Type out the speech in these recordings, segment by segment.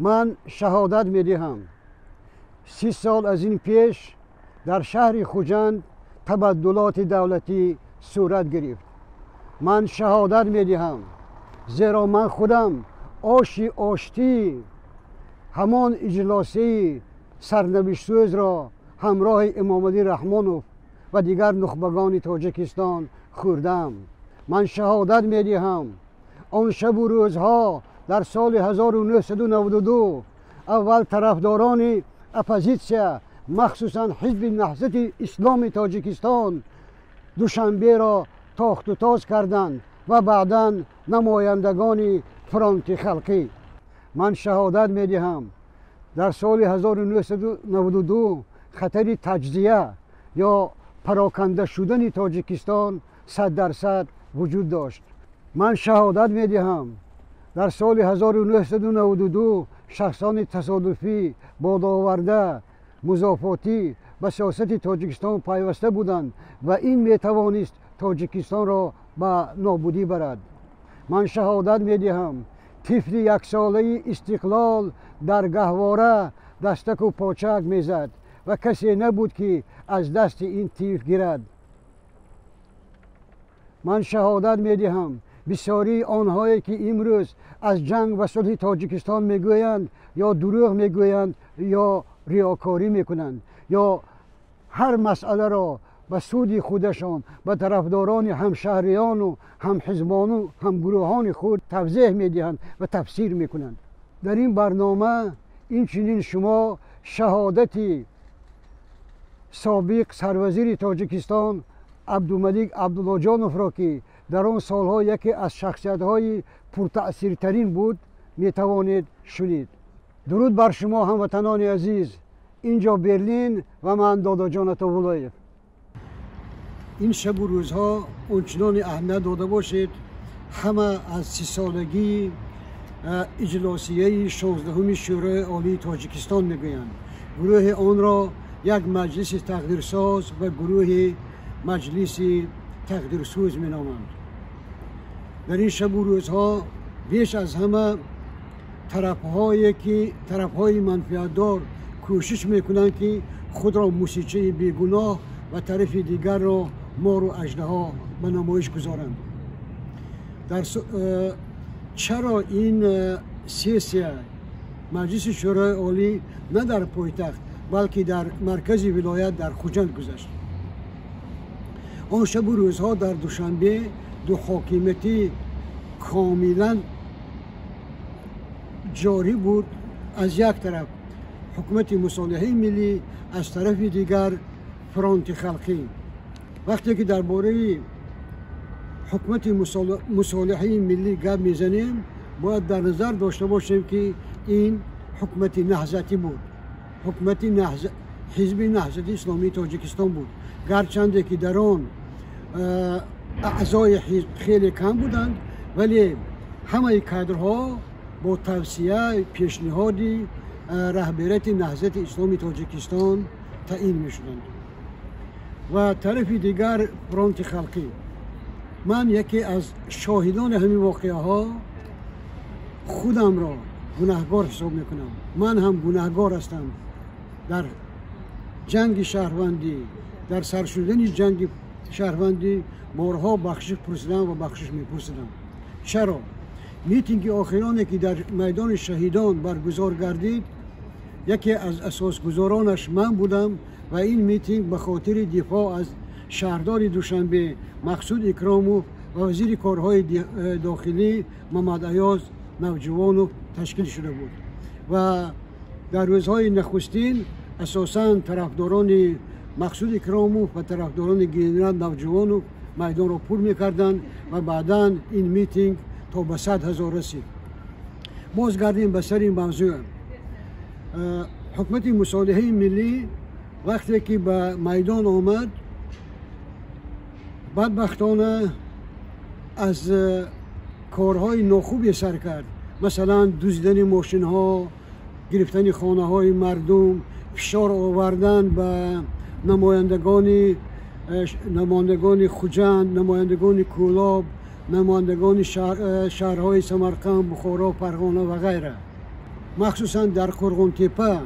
Ман шаҳодат медиҳам, 30 сол аз ин пеш дар шаҳри Хуҷанд табаддулоти давлатӣ сурат гирифт. Ман шаҳодат медиҳам, зеро ман худам оши оштӣ ҳамон иҷлосияи сарнавиштсӯзро ҳамроҳи Эмомалӣ Раҳмонов ва дигар нухбагони Тоҷикистон хӯрдам. Ман шаҳодат медиҳам, он шабу рӯзҳо дар соли 1992 аввал тарафдорони оппозитсия, махсусан Ҳизби Наҳзати Исломи Тоҷикистон, Душанберо тохту тоз карданд ва баъдан намояндагони фронти халқӣ. Ман шаҳодат медиҳам, дар соли 1992 хатари таҷзия ё пароканда шудани Тоҷикистон 100% вуҷуд дошт. Ман шаҳодат медиҳам, дар соли 1992 шахсони тасодуфӣ бодоварда музофотӣ ба сиёсати Тоҷикистон пайваста буданд ва ин метавонист Тоҷикистонро ба нобудӣ барад. Ман шаҳодат медиҳам, тифли яксолаи истиқлол дар гаҳвора дастаку почак мезад ва касе набуд, ки аз дасти ин тифл гирад. Ман шаҳодат медиҳам, бисёрии онҳое, ки имрӯз аз ҷанг ва сулҳи Тоҷикистон мегӯянд, ё дурӯғ мегӯянд, ё риёкорӣ мекунанд, ё ҳар масъаларо ба суди худашон, ба тарафдорони ҳамшаҳриёну ҳамҳизбону ҳамгурӯҳони худ тавзеҳ медиҳанд ва тафсир мекунанд. Дар ин барнома инчунин шумо шаҳодати собиқ сарвазири Тоҷикистон Абдумалик Абдуллоҷоновро, ки дар он солҳо яке аз шахсиятҳои пуртаъсиртарин буд, метавонед шунид. Дуруд бар шумо, ҳамватанони азиз! Инҷо Берлин ва ман Додоҷон Атовуллоев. Ин шабу рӯзҳо ончунони аҳамият дода бошед, ҳама аз 30-солагии иҷлосияи 16-уми Шӯрои Олии Тоҷикистон мегӯянд. Гурӯҳи онро як маҷлиси тақдирсоз ва гурӯҳи маҷлиси тақдирсӯз меноманд. Дар ин шабу рӯзҳо беш аз ҳама тарафҳое ки тарафҳои манфиатдор кӯшиш мекунанд, ки худро мусичаи бегуноҳ ва тарафи дигарро мору аждаҳо ба намоиш гузоранд. Чаро ин сессия Маҷлиси Шӯрои Олӣ на дар пойтахт, балки дар маркази вилоят, дар Хуҷанд гузашт? Он шабу рӯзҳо дар Душанбе ду ҳокимиятӣ комилан ҷорӣ буд. Аз як тараф ҳукумати мусолиҳаи миллӣ, аз тарафи дигар фронти халқӣ. Вақте ки дар бораи ҳукумати мусолиҳаи миллӣ гап мезанем, бояд дар назар дошта бошем, ки ин ҳукумати наҳзатӣ буд, ҳукумати Ҳизби Наҳзати Исломии Тоҷикистон буд. Гарчанде ки дар он аъзои ҳизб хеле кам буданд, вале ҳамаи кадрҳо бо тавсия, пешниҳоди раҳбарияти Наҳзати Исломи Тоҷикистон таъин мешуданд. Ва тарафи дигар фронти халқӣ. Ман яке аз шоҳидони ҳамин воқеаҳо худамро гунаҳгор ҳисоб мекунам. Ман ҳам гунаҳгор ҳастам. Дар ҷанги шаҳрвандӣ, дар сар шудани ҷанги шаҳрвандӣ борҳо бахшиш пурсидам ва бахшиш мепурсидам. Чаро митинги охироне, ки дар майдони шаҳидон баргузор гардид, яке аз асосгузоронаш ман будам ва ин митинг ба хотири дифоъ аз шаҳрдори Душанбе Мақсуд Икромов ва вазири корҳои дохилӣ Мамад Аёз Навҷувонов ташкил шуда буд. Ва дар рӯзҳои нахустин асосан тарафдорони Мақсуд Икромов ва тарафдорони генерал Навҷувонов майдонро пур мекарданд ва баъдан ин митинг то ба 100 000 расид. Бозгардем ба сари мавзӯъ. Ҳукумати мусолиҳаи миллӣ вақте ки ба майдон омад, бадбахтона аз корҳои нохубе сар кард, масалан дуздидани мошинҳо, гирифтани хонаҳои мардум, фишор овардан ба намояндагони Хуҷанд, намояндагони Кӯлоб, намояндагони шаҳрҳои Самарқанд, Бухоро, Фарғона ва ғайра. Махсусан дар Қӯрғонтеппа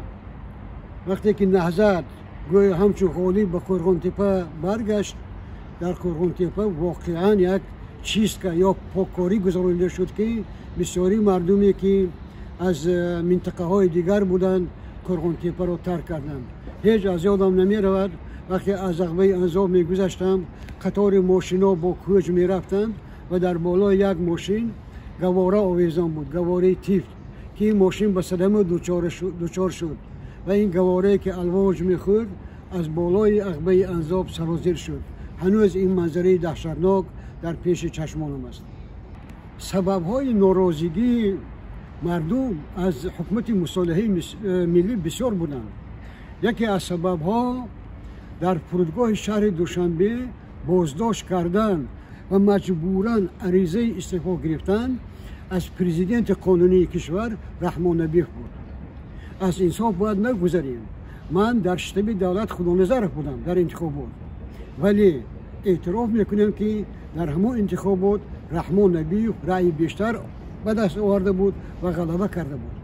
вақте ки Наҳзат гӯё ҳамчун ғолиб ба Қӯрғонтеппа баргашт, дар Қӯрғонтеппа воқеан як чистка ё поккорӣ гузаронида шуд, ки бисёри мардуме ки аз минтақаҳои дигар буданд, Қӯрғонтеппаро тарк карданд. Ҳеҷ аз ёдам намеравад, вақте аз Ағбаи Анзоб мегузаштам, қатори мошинҳо бо кӯч мерафтанд ва дар болои як мошин гавора овезон буд, гавораи тифл, ки ин мошин ба садама дучор шуд ва ин гаворае ки алвоҷ мехӯрд, аз болои Ағбаи Анзоб сарозир шуд. Ҳанӯз ин манзараи даҳшатнок дар пеши чашмонам аст. Сабабҳои норозигии мардум аз ҳукумати мусолиҳаи миллӣ бисёр буданд. Яке аз сабабҳо дар фурудгоҳи шаҳри Душанбе боздошт кардан ва маҷбуран аризаи истеъфо гирифтан аз президенти қонунии кишвар Раҳмон Набиев буд. Аз инсоф бояд нагузарем. Ман дар штаби Давлат Худоназаров будам дар интихобот, вале эътироф мекунем, ки дар ҳамон интихобот Раҳмон Набиев раъи бештар ба даст оварда буд ва ғалаба карда буд.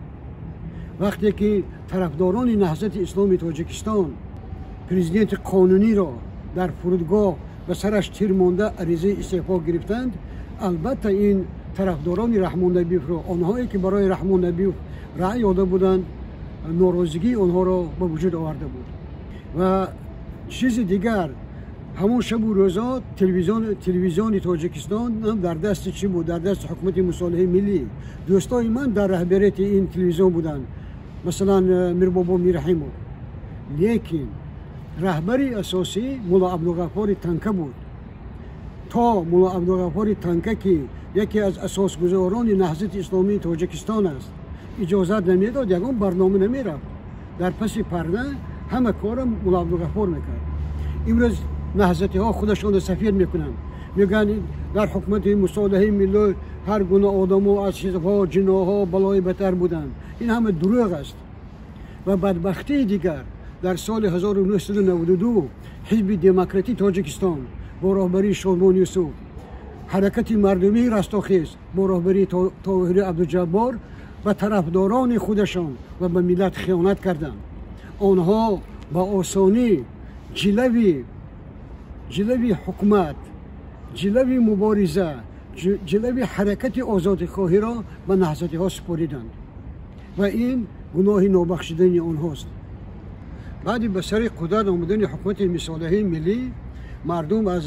Вақте ки тарафдорони Наҳзати Исломи Тоҷикистон президенти қонуниро дар фурудгоҳ ба сараш тир монда аризаи истеъфо гирифтанд, албатта ин тарафдорони Раҳмон Набиевро, онҳое ки барои Раҳмон Набиев раъй дода буданд, норозигии онҳоро ба вуҷуд оварда буд. Ва чизи дигар, ҳамон шабу рӯзо телевизиони Тоҷикистон дар дасти чӣ буд? Дар дасти ҳукумати мусолиҳаи миллӣ. Дӯстои ман дар раҳбарияти ин телевизион буданд, масалан Мирбобо Мирраҳимов. Лекин раҳбари асосӣ Мулло Абдуғаффори Танка буд. То Мулло Абдуғаффори Танка, ки яке аз асосгузорони Наҳзати Исломии Тоҷикистон аст, иҷозат намедод, ягон барнома намерафт. Дар паси парда ҳама корро Мулло Абдуғаффор мекард. Имрӯз наҳзатиҳо худашонро сафир мекунанд, мегӯянд дар ҳукумати мусолиҳаи миллӣ ҳар гуна одамо аз ҳизбҳо, ҷиноҳҳо, балои батар буданд. Ин ҳама дурӯғ аст. Ва бадбахтии дигар, дар соли 1992 Ҳизби Демократии Тоҷикистон бо роҳбарии Шодмон Юсуф, Ҳаракати мардумии Растохез бо роҳбарии Тоҳири Абдуҷаббор ба тарафдорони худашон ва ба миллат хиёнат карданд. Онҳо ба осонӣ ҷилави ҳукумат, ҷилави мубориза, ҷилави ҳаракати озодихоҳиро ба наҳзатиҳо супориданд ва ин гуноҳи нобахшидани онҳост. Баъди ба сари қудрат омадани ҳукумати мусолиҳаи миллӣ, мардум аз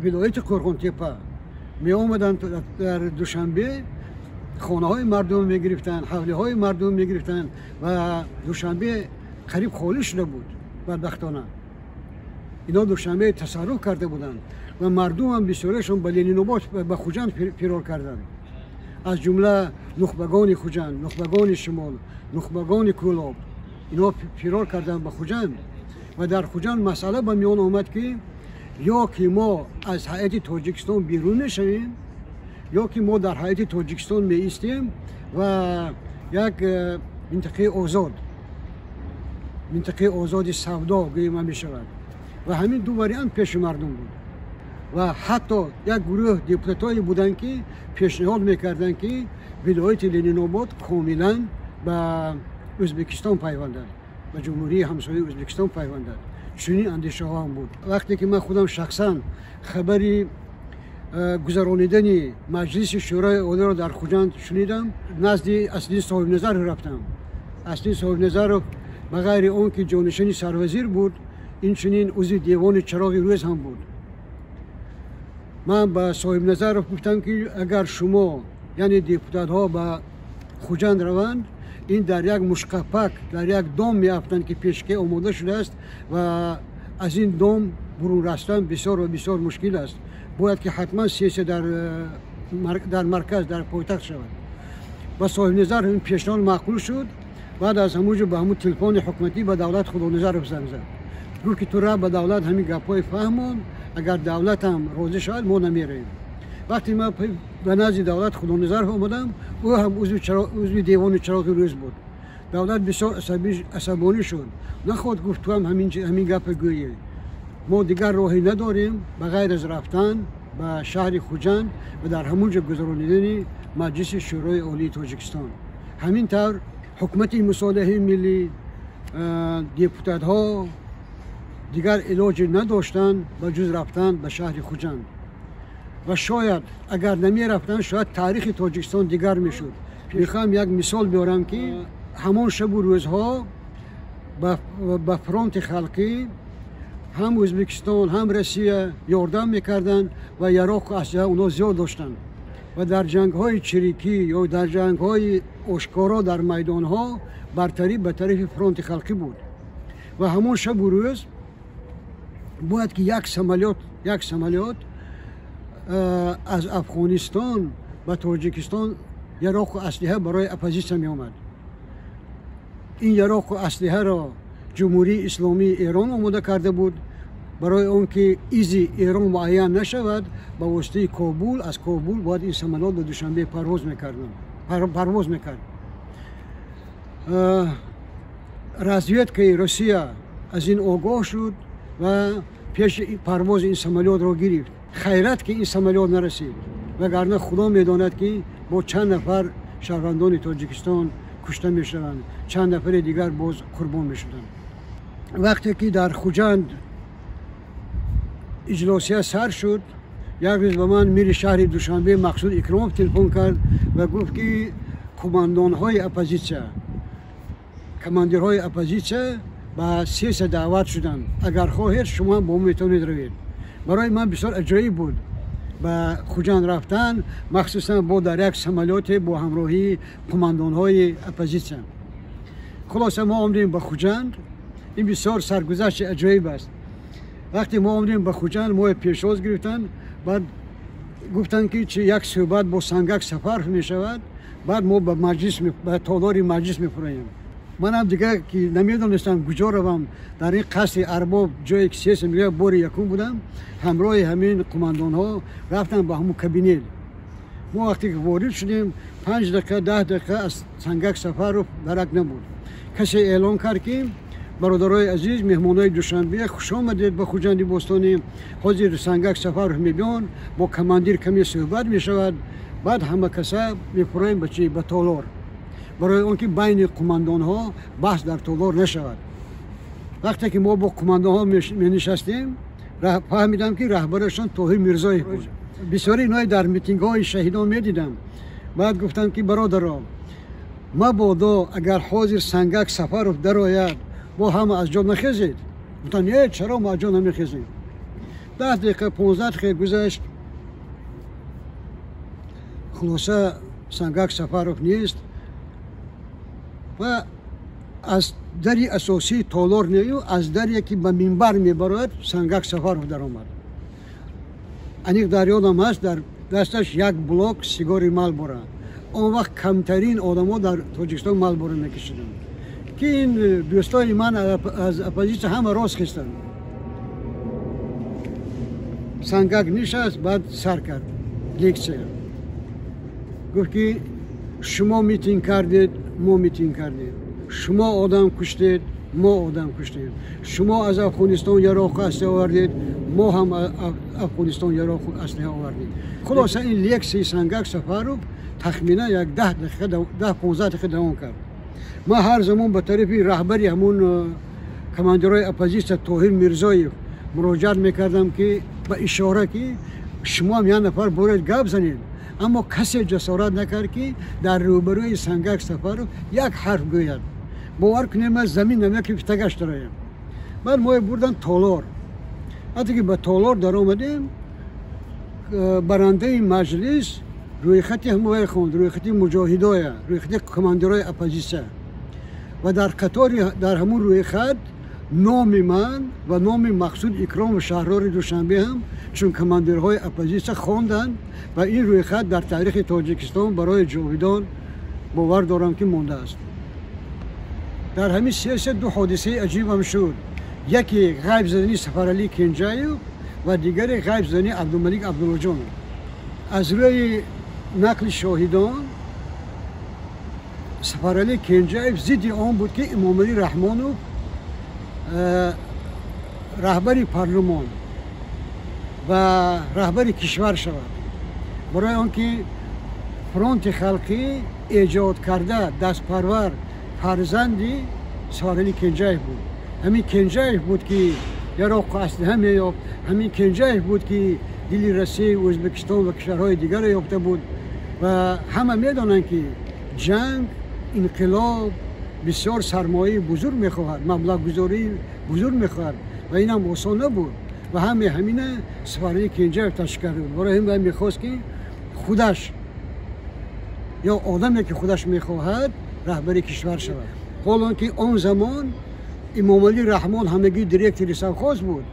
вилояти Қӯрғонтеппа меомаданд дар Душанбе, хонаҳои мардум мегирифтанд, ҳавлиҳои мардум мегирифтанд ва Душанбе қариб холӣ шуда буд. Бадбахтона ино Душанбе тасарруф карда буданд ва мардумам бисёриашон ба Ленинобод, ба Хуҷанд фирор карданд, аз ҷумла нухбагони Хуҷанд, нухбагони шимол, нухбагони Кӯлоб. Ино фирор карданд ба Хуҷанд ва дар Хуҷанд масъала ба миён омад, ки ё ки мо аз ҳайати Тоҷикистон берун мешавем, ё ки мо дар ҳайати Тоҷикистон меистем ва як минтақаи озод, минтақаи озоди савдо гӯема мешавад. Ва ҳамин ду вариант пеши мардум буд ва ҳатто як гурӯҳ депутатое буданд, ки пешниҳод мекарданд, ки вилояти Ленинобод комилан ба Ӯзбекистон пайвандад, ба ҷумҳурии ҳамсояи Ӯзбекистон пайвандад. Чунин андешаҳо ҳам буд. Вақте ки ман худам шахсан хабари гузаронидани Маҷлиси Шӯрои Олиро дар Хуҷанд шунидам, назди Аслиддин Соҳибназаров рафтам. Аслиддин Соҳибназаров ба ғайри он ки ҷонишини сарвазир буд, инчунин узви Девони Чароғи Рӯз ҳам буд. Ман ба Соҳибназаров гуфтам, ки агар шумо, яъне депутатҳо, ба Хуҷанд раванд, ин дар як мушқапак, дар як дом меафтанд, ки пешке омода шудааст ва аз ин дом бурун рафтан бисёр ва бисёр мушкил аст. Бояд ки ҳатман сессия дар марказ, дар пойтахт шавад. Ба Соҳибназаров ин пешниҳод маъқул шуд. Баъд аз ҳамун ҷо ба ҳамун телефони ҳукуматӣ ба Давлат Худоназаров занг зад, гуфт, ки ту ра ба Давлат ҳамин гапҳои фаҳмон, агар давлатам розӣ шавад, мо намеравем. Вақте ман ба назди Давлат Худоназаров омадам, ӯ ҳам узви Девони Чароғи Рӯз буд. Давлат бисёр асабонӣ шуд. Наход, гуфт, ту ҳам ҳамин гапа гӯӣ? Мо дигар роҳе надорем ба ғайр аз рафтан ба шаҳри Хуҷанд ва дар ҳамун ҷо гузаронидани Маҷлиси Шӯрои Олии Тоҷикистон. Ҳамин тавр. Ҳукумати мусолиҳаи миллӣ, депутатҳо дигар илоҷе надоштанд ба ҷуз рафтан ба шаҳри Хуҷанд. Ва шояд агар намерафтанд, шояд таърихи Тоҷикистон дигар мешуд. Мехоҳам як мисол биёрам, ки ҳамон шабу рӯзҳо ба фронти халқӣ ҳам Ӯзбекистон, ҳам Россия ёрдам мекарданд ва яроқу аслиҳа онҳо зиёд доштанд. Ва дар ҷангҳои чирикӣ ё дар ҷангҳои ошкоро дар майдонҳо бартарӣ ба тарафи фронти халқӣ буд. Ва ҳамон шабу рӯз бояд ки як самолёт аз Афғонистон ба Тоҷикистон яроқу аслиҳа барои оппозитсия меомад. Ин яроқу аслиҳаро Ҷумҳурии Исломии Эрон омода карда буд. Барои он ки изи Эрон муайян нашавад, ба воситаи Кобул, аз Кобул бояд ин самолёт ба Душанбе парвоз мекард. Разведкаи Русия аз ин огоҳ шуд ва пеши парвози ин самолётро гирифт. Хайрат, ки ин самолёт нарасид, вагарна Худо медонад, ки бо чанд нафар шаҳрвандони Тоҷикистон кушта мешаванд, чанд нафари дигар боз қурбон мешуданд. Вақте ки дар Хуҷанд иҷлосия сар шуд, як рӯз ба ман мири шаҳри Душанбе Мақсуд Икромов телефон кард ва гуфт, ки командонҳои оппозитсия, командирҳои оппозитсия ба сессия даъват шуданд, агар хоҳед, шумо ҳам бо мо метавонед равед. Барои ман бисёр аҷоиб буд ба Хуҷанд рафтан, махсусан бо дар як самолёте бо ҳамроҳии командонҳои оппозитсия. Хулоса, мо омадем ба Хуҷанд. Ин бисёр саргузашти аҷоиб аст. Вақте мо омадем ба Хуҷанд, моро пешвоз гирифтанд. Баъд гуфтанд, ки чи як суҳбат бо Сангак Сафаров мешавад, баъд мо ба маҷлис, ба толори маҷлис мефуроем. Манам дигар ки намедонистам куҷо равам, дар ин қасри арбоб, ҷое ки сессия мегӯяд, бори якум будам, ҳамроҳи ҳамин қумандонҳо рафтам ба ҳамун кабинет. Мо вақте ки ворид шудем, 5 дақиқа, 10 дақиқа аз Сангак Сафаров дарак набуд. Касе эълон кард, ки бародарои азиз, меҳмонои Душанбе, хушомадед ба Хуҷанди бостонӣ. Ҳозир Сангак Сафаров мебиён, бо командир каме суҳбат мешавад, баъд ҳама каса мефуроем ба чи, ба толор, барои он ки байни қумандонҳо баҳс дар толор нашавад. Вақте ки мо бо қумандонҳо менишастем, фаҳмидам, ки раҳбарашон Тоҳир Мирзоев буд. Бисёри иное дар митингҳои шаҳидон медидам. Баъд гуфтам, ки бародаро, мабодо агар ҳозир Сангак Сафаров дарояд, бо ҳама аз ҷо нахезед. Гуфтам: не, чаро мо аз ҷо намехезем? 10 дақиқа, 15 дақиқа гузашт. Хулоса, Сангак Сафаров нест ва аз дари асосии толор нею, аз даре ки ба минбар мебарояд, Сангак Сафаров даромад. Аниқ дар ёдам ҳаст, дар дасташ як блок сигори Малбора. Он вақт камтарин одамо дар Тоҷикистон Малбора мекашиданд. Ки ин дӯстони ман аз оппозитсия ҳама рост хестанд. Сангак нишаст, баъд сар кард лексия. Гуфт, ки шумо митинг кардед, мо митинг кардем, шумо одам куштед, мо одам куштем, шумо аз Афғонистон яроқу аслиҳа овардед, мо ҳам Афғонистон яроқу аслиҳа овардем. Хулоса, ин лексияи Сангак Сафаров тахминан як 10 дақиқа, 10-15 дақиқа давом кард. Ман ҳар замон ба тарафи раҳбари ҳамун командирҳои оппозитсия Тоҳир Мирзоев муроҷиат мекардам, ки ба ишора, ки шумоам як нафар боред, гап занед. Аммо касе ҷасорат накард, ки дар рӯбарӯи Сангак Сафаров як ҳарф гӯяд. Бовар кунед, ман замин намекиф тагаш дароям. Баъд моя бурдан толор. Вақте ки ба толор даромадем, барандаи маҷлис рӯйхати ҳамоя хонд, рӯйхати муҷоҳидоя, рӯйхати командирҳои оппозитсия. Ва дар қатори, дар ҳамун рӯйхат номи ман ва номи Мақсуд Икромов, шаҳрдори Душанбе, ҳам чун командирҳои оппозитсия хонданд. Ва ин рӯйхат дар таърихи Тоҷикистон барои ҷовидон, бовар дорам, ки мондааст. Дар ҳамин сессия ду ҳодисаи аҷибам шуд: яке ғайб задани Сафаралӣ Кенҷаев ва дигаре ғайб задани Абдумалик Абдуллоҷонов. Аз рӯи нақли шоҳидон, Сафаралӣ Кенҷаев зидди он буд, ки Эмомалӣ Раҳмонов раҳбари парлумон ва раҳбари кишвар шавад, барои он ки фронти халқӣ эҷод карда дастпарвар Фарзанди Сафаралӣ Кенҷаев буд. Ҳамин Кенҷаев буд, ки яроқу аслиҳа меёфт. Ҳамин Кенҷаев буд, ки дили Россия, Ӯзбекистон ва кишварҳои дигарро ёфта буд. Ва ҳама медонанд, ки ҷанг, инқилоб бисёр сармояи бузург мехоҳад, маблағгузории бузург мехоҳад ва инам осон набуд. Ва ҳаме ҳамина Сафаралӣ Кенҷаев ташкил карда буд. Барои ҳамин мехост, ки худаш ё одаме, ки худаш мехоҳад, раҳбари кишвар шавад. Ҳолон ки он замон Имомалӣ Раҳмон ҳамагӣ директори совхоз буд,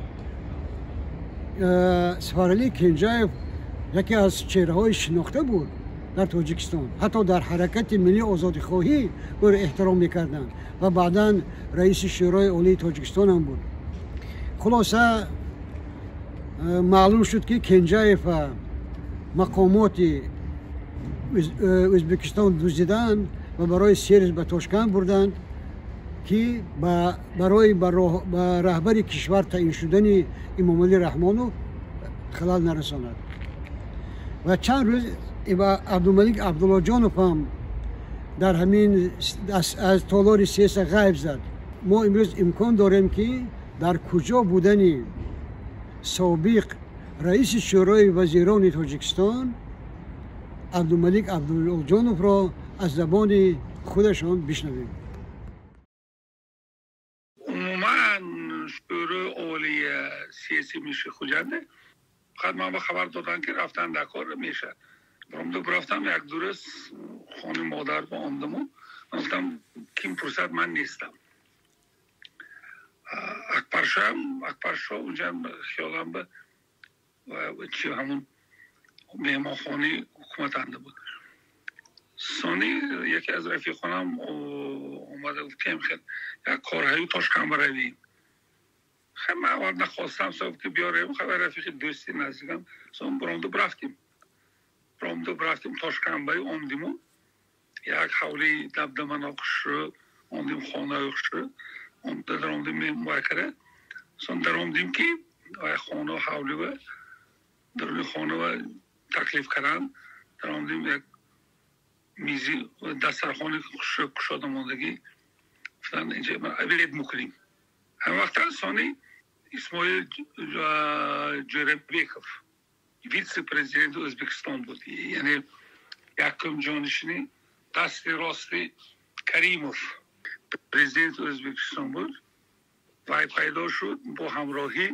Сафаралӣ Кенҷаев яке аз чеҳраҳои шинохта буд дар Тоҷикистон. Ҳатто дар ҳаракати миллии озодихоҳӣ ӯро эҳтиром мекарданд ва баъдан раиси Шӯрои Олии Тоҷикистон ҳам буд. Хулоса, маълум шуд, ки Кенҷаева мақомоти Ӯзбекистон дуздиданд ва барои 3 рӯз ба Тошканд бурданд, ки барои ба раҳбари кишвар таъин шудани Имомалӣ Раҳмонов халал нарасонад. Ва чанд рӯз Абдумалик Абдуллоҷонов ҳам дар ҳамин аз толори сеса ғайб зад. Мо имрӯз имкон дорем, ки дар куҷо будани собиқ раиси Шӯрои вазирони Тоҷикистон Абдумалик Абдуллоҷоновро аз забони худашон бишнавем. Умуман, Шӯрои Олии сессия меши Хуҷанде. Фақат ман ба хабар доданд, ки рафтан дар кор мешавад. Баромду рафтам, як ду рӯз хони модар ба омдаму гуфтам, ким пурсад, ман нестам. Акбаршоам, Акбаршо унҷа хиёлам ба чи ҳамун меҳмонхонаи ҳукуматанда буд. Сони яке аз рафиқонам омада гуфт, ки хел як корҳаю Тошканд баравем. Хел ман аввал нахостам, сабаб ки биёрем, хабар рафиқи дӯсти наздикам. Сон баромду рафтим. Баромду рафтим Тошкандбаю, омдиму як ҳавлии дабдамано хушрӯ омдим, хонаи хушрӯ омда даромдим, муакара. Сон даромдим, ки хона ҳавлива даруни хонава таклиф карданд. Даромдим, як мизи дастархони хушрӯ кушода мондагӣ. Гуфтанд, инҷа обед мекунем. Ҳамин вақта сони Исмоил Ҷӯрабеков вице-президенти Ӯзбекистон буд, яъне якум ҷонишини дасти рости Каримов, президенти Ӯзбекистон буд. Вай пайдо шуд бо ҳамроҳӣ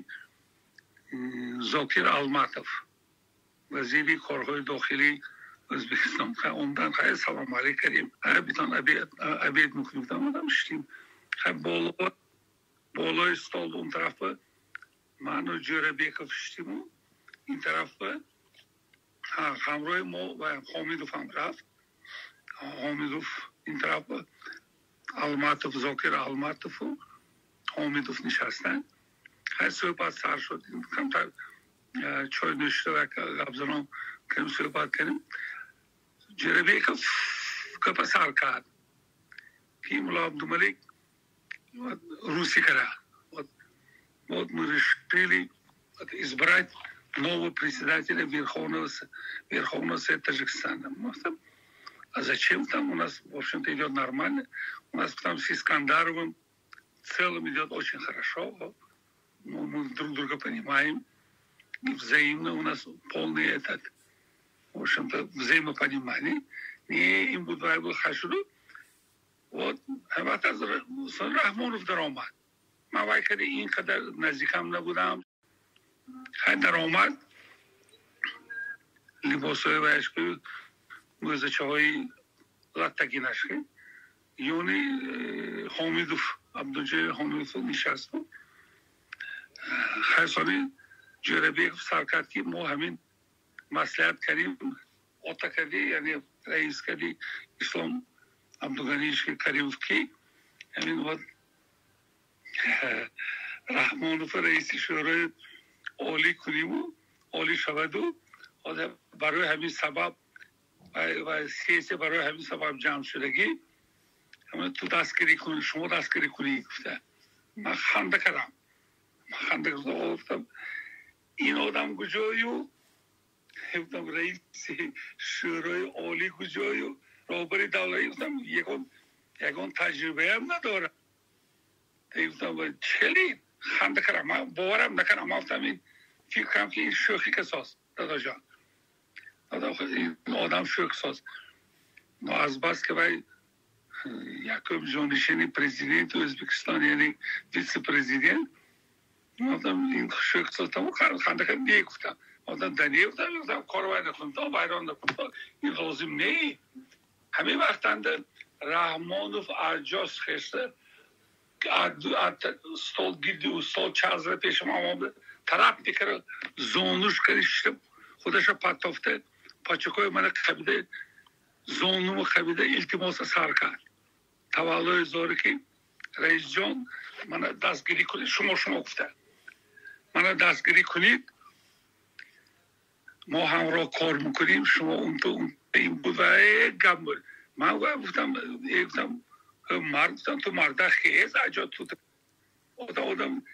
Зокир Алматов, вазири корҳои дохилии Ӯзбекистон. Омдан, хай, салом алейк кардем, битон обед мекунем. Омадам, шиштем. Хай, болои стол он тарафа ману Ҷӯрабеков шиштиму ин тарафа ҳамроҳи мо Ҳомидов ҳам рафт. Ҳомидов ин тарафа, Алматов, Зокир Алматову Ҳомидов нишастанд. Хай, суҳбат сар шуд. Камтар чой нӯшида, гапзанон кардем, суҳбат кардем. Ҷӯрабеков гапа сар кард, ки мулло Абдумалик руси кара. Вот мы решили избрать нового председателя Верховного Совета Таджикистана. А зачем там у нас, в общем-то, идет нормально. У нас там с Искандаровым в целом идет очень хорошо. Ну, мы друг друга понимаем. И взаимно у нас полный этот, в общем-то, взаимопонимание. Не им буду хашру. Вот, Раҳмонов даромад. Ман вай кади ин қадар наздикам набудам. Хай, даромад, либосҳои ваяшку, мӯзачаҳои латтагинашки ёни Ҳомидов, Абдуҷои Ҳомидов нишасту. Хай, сони Ҷӯрабеков сар кард, ки мо ҳамин маслиҳат кардем, ота кардӣ, яъне раис кардӣ Ислом Абдуганиевич Каримов, ки ҳамин вот Раҳмонов раиси Шӯрои Олӣ куниму олӣ шаваду. Барои ҳамин сабаб ва сессия барои ҳамин сабаб ҷамъ шудагӣ, ту дастгирӣ кун, шумо дастгирӣ кунӣ, гуфта. Ман ханда кардам, ман ханда кардам, гуфтам, ин одам куҷою, гуфтам, раиси Шӯрои Олӣ куҷою, роҳбари давлатӣ, гуфтам, ягон ягон таҷрибаам надорам. Гуфтам хеле ханда кардам, ман боварам накардам. Ман гуфтам ин фикр кардам ки ин шӯхӣ касост, дадаҷон. Ин одам шӯхисоз. Но аз бас ки вай якум ҷонишини президенти Ӯзбекистон, яъне вице-президент, гуфтам ин шӯхисоз. Ханда кардам, не гуфтам. Гуфтам да не гуфтам, гуфтам кор вай накун, вайрон накун, ин лозим не. Ҳамин вақтанда Раҳмонов аз хеста стол гирди стол чазра пешам омада тараф мекард, зонуш карди шишта худаша партофта, пачакои мана қабида, зонумо қабида илтимоса сар кард. Таваллуи зоре ки раисҷон, мана дастгирӣ кунед, шумо гуфта. Мана дастгирӣ кунед, мо ҳамроҳ кор мекунем, шумо унту ин буд ва гап буд. Ман гуфтам, мард гуфтам, ту марда хез аҷо ту одам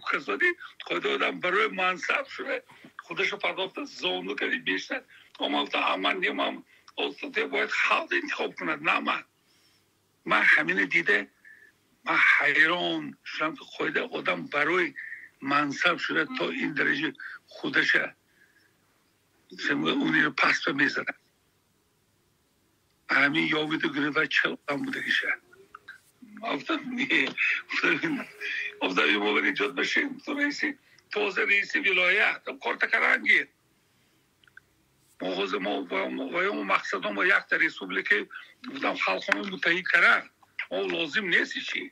касоди худ одам барои мансаб шуда худашо пардохта зону карди бештар. Ман гуфтам ман не, ман бояд халқ интихоб кунад, на ман. Ман ҳамина дида ман ҳайрон шудам ки қоида одам барои мансаб шуда то ин дараҷа худаша униро паст мезанад. Ҳамин ёвиду гирифта чел одам будагиша. Гуфтам не, гуфтам ин эҷод башем, ту раиси тоза раиси вилоят корта карангир. Мо ҳозир мо ваёмо мақсадомо якта республика гуфтам халқомо муттаҳид каран. Мо лозим нест ҳичи.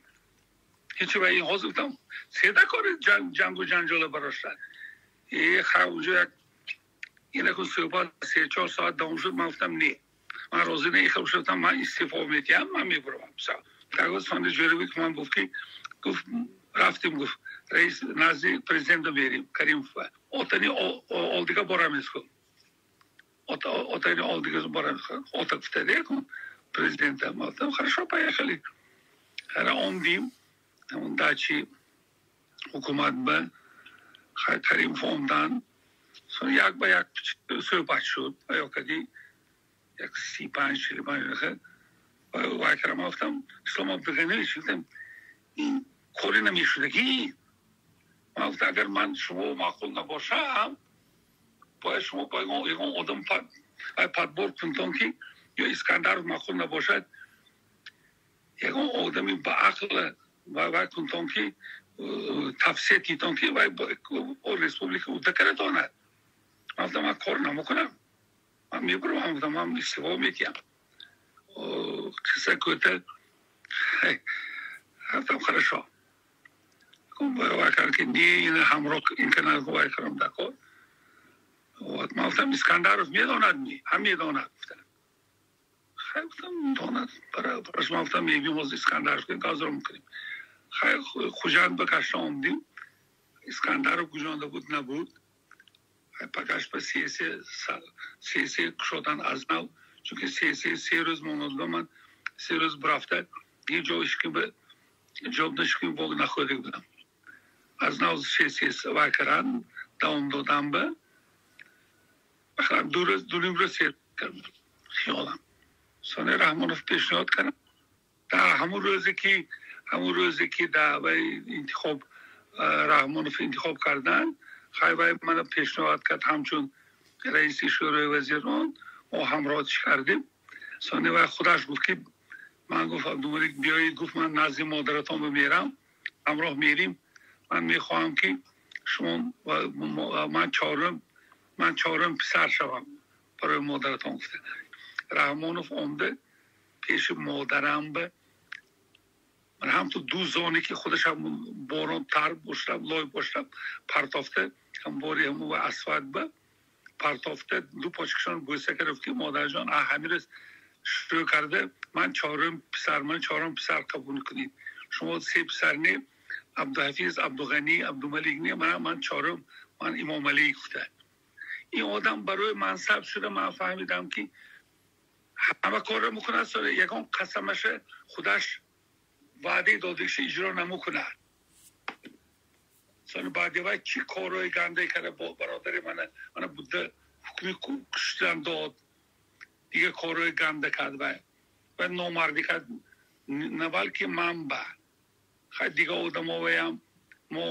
Ҳичи ва ин ҳозир гуфтам седа кори ҷангу ҷанҷола бароштан. Э унҷо як инакун суҳбат 3-4 соат давом шуд, ман гуфтам не. Ман розӣ не шудам, ман истифо медиҳам, ман мебуравам. Тагоз Фанди Ҷӯрабек ман гуфт ки гуфт рафтем, гуфт раис назди президента мерим Каримов. Отани олдига борамиз гуфт. Отани олдига борамиз. Ота гуфта президента. Гуфтам хорошо, поехали. Ҳара омдим дачи ҳукумат ба Каримов омдан. Як ба як суҳбат шуд. Ё кади як 35-45 дақиқа вай кардам. Гуфтам Ислом Абдуғаниевич, гуфтам ин коре намешудагӣ. Ман гуфтам агар ман шумо маъқул набошам, бояд шумо бо ягон одам подбор кунтон ки ё Искандаров маъқул набошад, ягон одами ба ақл вай кунтон ки тавсия титон ки вай республика удда кара донад. Ман гуфтам ман кор намекунам, ман мебуравам, гуфтам ман истифо медиҳам. Қисса кӯта гуфтам хорошо. Вай кард ки не, ина ҳамроҳ ин кана вай кардам дакор. Ман гуфтам Искандаров медонад ми? Ҳам медонад гуфтам. Хай гуфтам донад. Бараш ман гуфтам мебинем ҳозир Искандаров газро мекунем. Хай Хуҷанд ба гашта омдим. Искандаров куҷонда буд набуд. Пагаш ба сессия кушодан аз нав, чунки сессия 3 рӯз монда, ман 3 рӯз бурафта ҳеҷ ҷо ҷоб нашиким бог нахӯрда будам. Аз нав сессия вай кардан, давом додам ба ду рӯз, ду ним рӯз сер кардам хиёлам. Сони Раҳмонов пешниҳод кардам. Дар ҳамун рӯзе ки дар вай интихоб Раҳмонов интихоб кардан, хай вай мана пешниҳод кард ҳамчун раиси шӯрои вазирон, мо ҳамроҳиш кардем. Сони вай худаш гуфт ки ман гуфт Абдумалик биёед, гуфт ман назди модаратон бимерам, ҳамроҳ мерим. Ман мехоҳам ки шумо ман чорум писар шавам барои модаратон гуфта. Раҳмонов омда пеши модарам ба ман ҳамту ду зоне ки худаш борон тар бошад, лой бошад, партофта ҳам бори ҳаму ва асфальт ба партофта ду почкашон бӯса кард ки модарҷон ҳамин рӯз шурӯъ карда ман чорум писар, ман чорум писар қабул кунед. Шумо се писар не, Абдуҳафиз, Абдуғанӣ, Абдумалик не, ман чорум, ман Имомалӣ гуфта. Ин одам барои мансаб шуда ман фаҳмидам ки ҳама корро мекунад, ягон қасамаша худаш ваъдаи додагиша иҷро намекунад. Сони баъди вай чӣ корҳои гандае карда бародари мана буда ҳукми куштан дод, дигар корҳои ганда кард вай номардӣ кард. На балки ман ба хай дига одамоваям, мо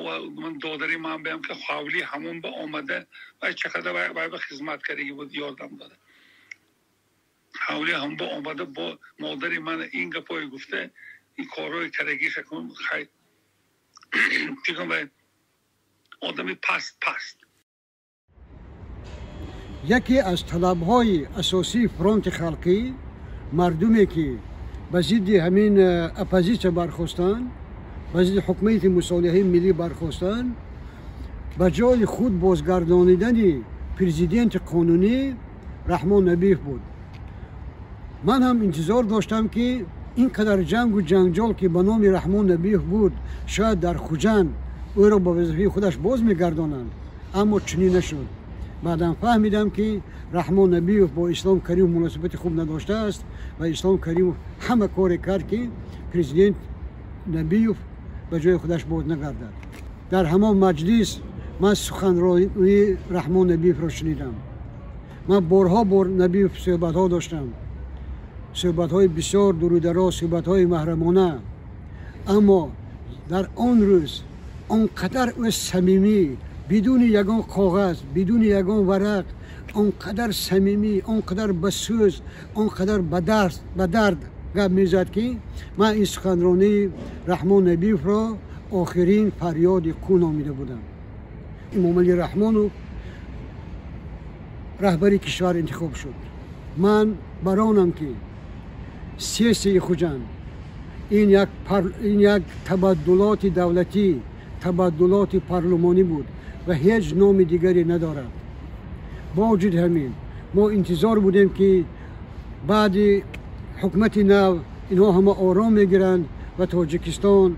ман додари ман баям, ки ҳавли ҳамон ба омада вай чақадар вай ба хизмат кардаги буд, ёрдам дода. Ҳавли ҳам ба омада бо модари ман ин гапое гуфта, ин корҳои кардагиша кун. Хай, чикун, вай одами паст паст. Яке аз талабҳои асосии Фронти халқӣ, мардуме ки ба зидди ҳамин оппозитсия бархостанд, ба зидди ҳукумати мусолиҳаи миллӣ бархостанд, ба ҷои худ бозгардонидани президенти қонунӣ Раҳмон Набиев буд. Ман ҳам интизор доштам, ки ин қадар ҷангу ҷанҷол, ки ба номи Раҳмон Набиев буд, шояд дар Хуҷанд ӯро ба вазифаи худаш боз мегардонанд, аммо чунин нашуд. Баъдан фаҳмидам, ки Раҳмон Набиев бо Ислом Каримов муносибати хуб надоштааст ва Ислом Каримов ҳама коре кард, ки президент Набиев ба ҷои худаш боз нагардад. Дар ҳамон маҷлис ман суханронии Раҳмон Набиевро шунидам. Ман борҳо бо Набиев суҳбатҳо доштам, суҳбатҳои бисёр дурудароз, суҳбатҳои маҳрамона, аммо дар он рӯз он қадар ӯ самимӣ, бидуни ягон коғаз, бидуни ягон варақ, он қадар самимӣ, он қадар ба сӯз, он қадар ба дард гап мезад, ки ман ин суханронии Раҳмон Набиевро охирин фарёди қӯ номида будам. Эмомалӣ Раҳмонов раҳбари кишвар интихоб шуд. Ман баронам, ки сессияи Хуҷанд ин як табаддулоти давлатӣ, табаддулоти парлумонӣ буд ва ҳеҷ номи дигаре надорад. Бо вуҷуди ҳамин мо интизор будем, ки баъди ҳукумати нав инҳо ҳама ором мегиранд ва Тоҷикистон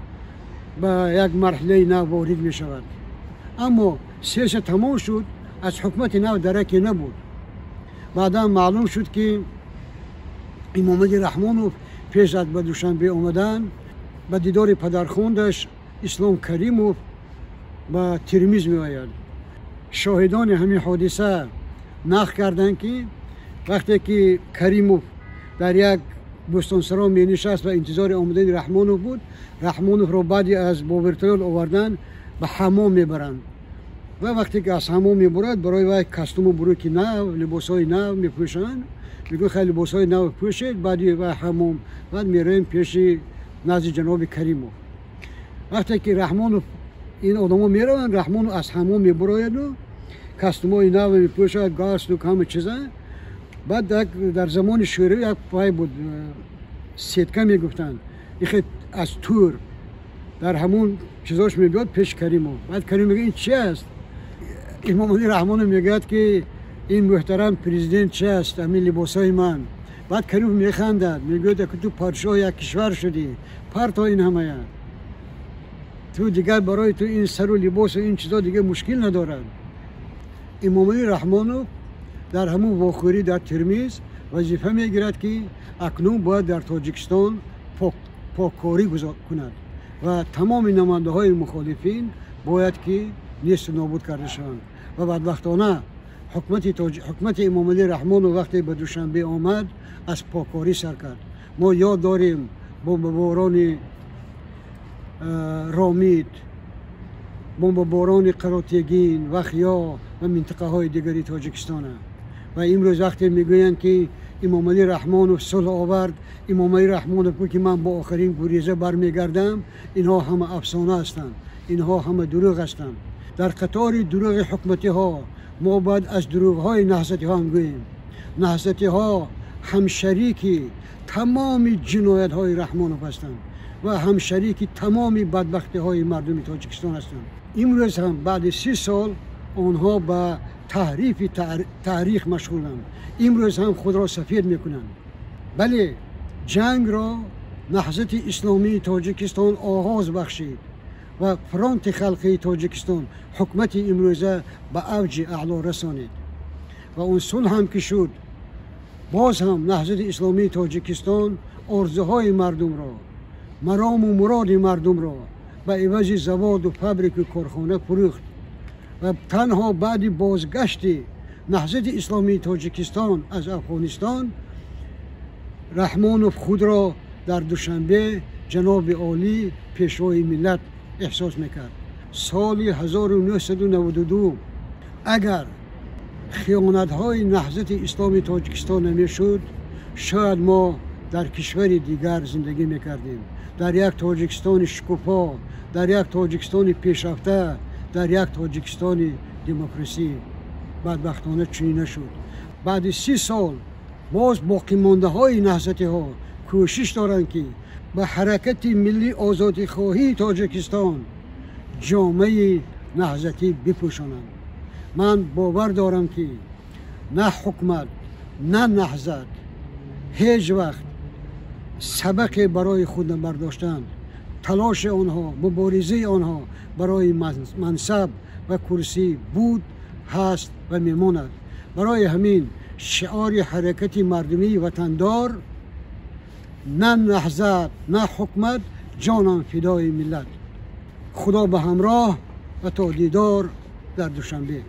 ба як марҳилаи нав ворид мешавад. Аммо сессия тамом шуд, аз ҳукумати нав дараке набуд. Баъдан маълум шуд, ки Эмомалӣ Раҳмонов пеш аз ба Душанбе омадан ба дидори падархондаш Ислом Каримов ба Термиз меояд. Шоҳидони ҳамин ҳодиса нақл карданд, ки вақте ки Каримов дар як бӯстонсаро менишаст ва интизори омадани Раҳмонов буд, Раҳмоновро баъди аз бо вертолёт овардан ба ҳамом мебаранд ва вақте ки аз ҳамом мебурад, барои вай костюму буруки нав, либосҳои нав мепӯшанд. Мегӯяд: «Хеле либосҳои нав пӯшед, баъди вай ҳамом, баъд меравем пеши назди ҷаноби Каримов». Вақте ки Раҳмонов, ин одамо мераванд, Раҳмонов аз ҳамом мебурояду костюмҳои нав мепӯшад, галстук, ҳама чиза. Баъд дар замони Шӯравӣ як пай буд, сетка мегуфтанд, ихе аз тур, дар ҳамон чизош мебиёд пеши Каримов. Баъд Каримов мегӯяд: «Ин чи аст?» Эмомалӣ Раҳмонов мегӯяд, ки ин муҳтарам президент, чи аст ҳамин либосҳои ман? Баъд Каримов механдад, мегӯяд: «Ту подшоҳи як кишвар шудӣ, парто ин ҳамая, ту дигар барои ту ин сару либосу ин чизо дигар мушкил надорад». Эмомалӣ Раҳмонов дар ҳамон вохӯрӣ дар Термиз вазифа мегирад, ки акнун бояд дар Тоҷикистон поккорӣ кунад ва тамоми намояндаҳои мухолифин бояд ки несту нобуд карда шаванд. Ва бадбахтона ҳукумати Эмомалӣ Раҳмонов вақте ба Душанбе омад, аз поккорӣ сар кард. Мо ёд дорем бомбаборони Ромит, бомбаборони Қаротегин, Вахё ва минтақаҳои дигари Тоҷикистона. Ва имрӯз вақте мегӯянд, ки Эмомалӣ Раҳмонов сулҳ овард, Эмомалӣ Раҳмонов гуфт, ки ман бо охирин гуреза бармегардам, инҳо ҳама афсона ҳастанд, инҳо ҳама дурӯғ ҳастанд. Дар қатори дурӯғи ҳукуматиҳо мо бояд аз дурӯғҳои наҳзатиҳо ҳам гӯем. Наҳзатиҳо ҳамшарики тамоми ҷиноятҳои Раҳмонов ҳастанд ва ҳамшарики тамоми бадбахтиҳои мардуми Тоҷикистон ҳастанд. Имрӯз ҳам баъди 30 сол онҳо ба таҳрифи таърих машғуланд, имрӯз ҳам худро сафед мекунанд. Бале, ҷангро Наҳзати Исломии Тоҷикистон оғоз бахшид ва Фронти халқии Тоҷикистон ҳукумати имрӯза ба авҷи аъло расонид. Ва он сулҳ ҳам ки шуд, боз ҳам Наҳзати Исломии Тоҷикистон орзуҳои мардумро, марому муроди мардумро ба ивази заводу фабрику корхона фурӯхт. Ва танҳо баъди бозгашти Наҳзати Исломии Тоҷикистон аз Афғонистон Раҳмонов худро Дар Душанбе ҷаноби олӣ пешвои миллат эҳсос мекард. Соли 1992 агар хиёнатҳои Наҳзати Исломи Тоҷикистон намешуд, шояд мо дар кишвари дигар зиндагӣ мекардем, дар як Тоҷикистони шукуфо, дар як Тоҷикистони пешрафта, дар як Тоҷикистони демократӣ. Бадбахтона чунин нашуд. Баъди 30 сол боз боқимондаҳои наҳзатиҳо кӯшиш доранд, ки ба ҳаракати миллии озодихоҳии Тоҷикистон ҷомаи наҳзатӣ бипӯшонанд. Ман бовар дорам, ки на ҳукумат, на наҳзат ҳеҷ вақт сабақе барои худ набардоштанд. Талоши онҳо, муборизаи онҳо барои мансаб ва курсӣ буд, ҳаст ва мемонад. Барои ҳамин шиори ҳаракати мардумии ватандор: на наҳзат, на ҳукумат, ҷонам фидои миллат. Худо ба ҳамроҳ ва то дидор дар Душанбе.